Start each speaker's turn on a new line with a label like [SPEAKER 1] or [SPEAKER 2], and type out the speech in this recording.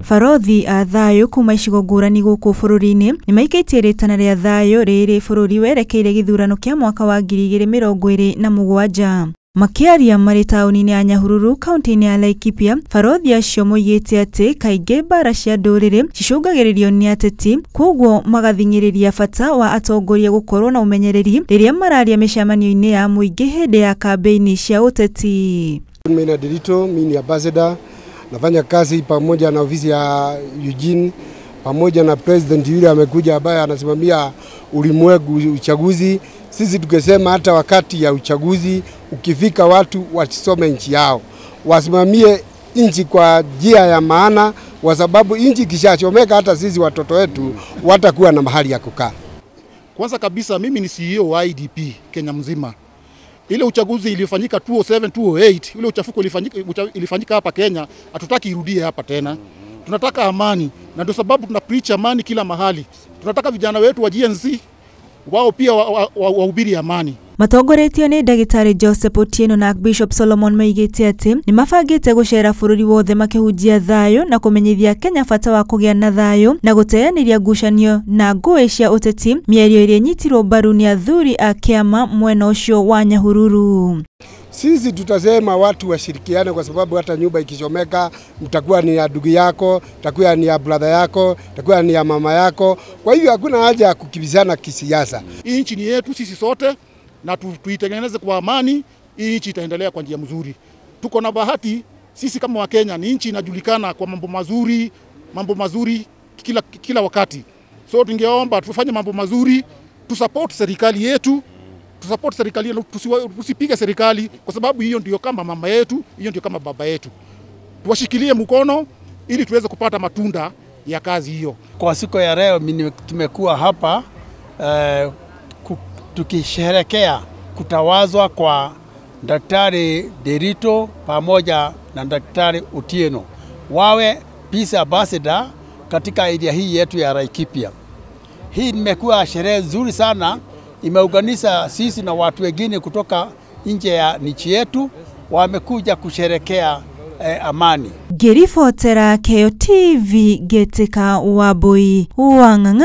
[SPEAKER 1] Barothi a thayũ kuma icigo ngũrani gũkũ bũrũri-inĩ nĩmaikĩtie rĩtana rĩa thayũ rĩrĩ bũrũri werekeire gĩthurano kĩa mwaka wa 2027. Makĩaria marĩ taũni-inĩ ya Nyahururu kaunti-inĩ ya Laikipia, barothi acio moigĩte atĩ kaingĩ mbara cia ndũrĩrĩ cicũngagĩrĩrio nĩ ateti, kwoguo magathing'ĩrĩria bata wa atongoria gũkorwo na ũmenyereri rĩrĩa mararia mĩcemanio-inĩ ya mũingĩ hĩndĩ ya kambĩini cia ũteti.
[SPEAKER 2] Mimi na Dirito, mimi ni ambassador, nafanya kazi pamoja na ofisi ya Eugene pamoja na president yule amekuja ambaye anasimamia ulimwengu uchaguzi. Sisi tukisema hata wakati ya uchaguzi ukifika, watu wasome nchi yao, wasimamie nchi kwa njia ya maana, kwa sababu nchi ikishachomeka hata sisi watoto wetu watakuwa na mahali ya kukaa.
[SPEAKER 3] Kwanza kabisa mimi ni CEO wa IDP Kenya mzima. Ile uchaguzi ilifanyika 2007 2008, ile uchafuko ilifanyika hapa Kenya, hatutaki irudie hapa tena. Tunataka amani, na ndio sababu tuna preach amani kila mahali. Tunataka vijana wetu wa GNC wao pia wahubiri amani.
[SPEAKER 1] Matongoretio nĩ Ndagĩtarĩ Joseph Otieno na Bishop Solomon moigĩte atĩ nĩmabangĩte gũcera bũrũri wothe makĩhunjia thayũ na kũmenyithia Kenya bata wa kũgĩa na thayũ na gũteanĩria ngucanio na ngũĩ cia ũteti, mĩario ĩrĩa ĩnyitirwo mbaru nĩ athuri a kĩama mwena ũcio wa Nyahururu.
[SPEAKER 2] Sisi tutasema watu washirikiane, kwa sababu hata nyumba ikichomeka mtakuwa ni ya ndugu yako, itakuwa ni ya brother yako, itakuwa ni ya mama yako. Kwa hivyo hakuna haja ya kukimbizana kisiasa.
[SPEAKER 3] Hii nchi ni yetu sisi sote na tuitengeneze kwa amani. Hii nchi itaendelea kwa njia mzuri. Tuko na bahati sisi kama Wakenya, ni nchi inajulikana kwa mambo mazuri kila wakati. So tungeomba tufanye mambo mazuri, tusupport serikali yetu. Tusupport serikali, tusipige serikali, kwa sababu hiyo ndio kama mama yetu, hiyo ndio kama baba yetu. Tuwashikilie mkono ili tuweze kupata matunda ya kazi hiyo.
[SPEAKER 4] Kwa siku ya leo tumekuwa hapa tukisherehekea kutawazwa kwa Daktari Derito pamoja na Daktari Otieno wawe peace ambassador katika area hii yetu ya Laikipia. Hii imekuwa sherehe nzuri sana, imeunganisha sisi na watu wengine kutoka nje ya nchi yetu, wamekuja kusherekea amani.
[SPEAKER 1] Ngĩribotera Keo TV ngĩtĩka Wambui wa Ng'ang'a.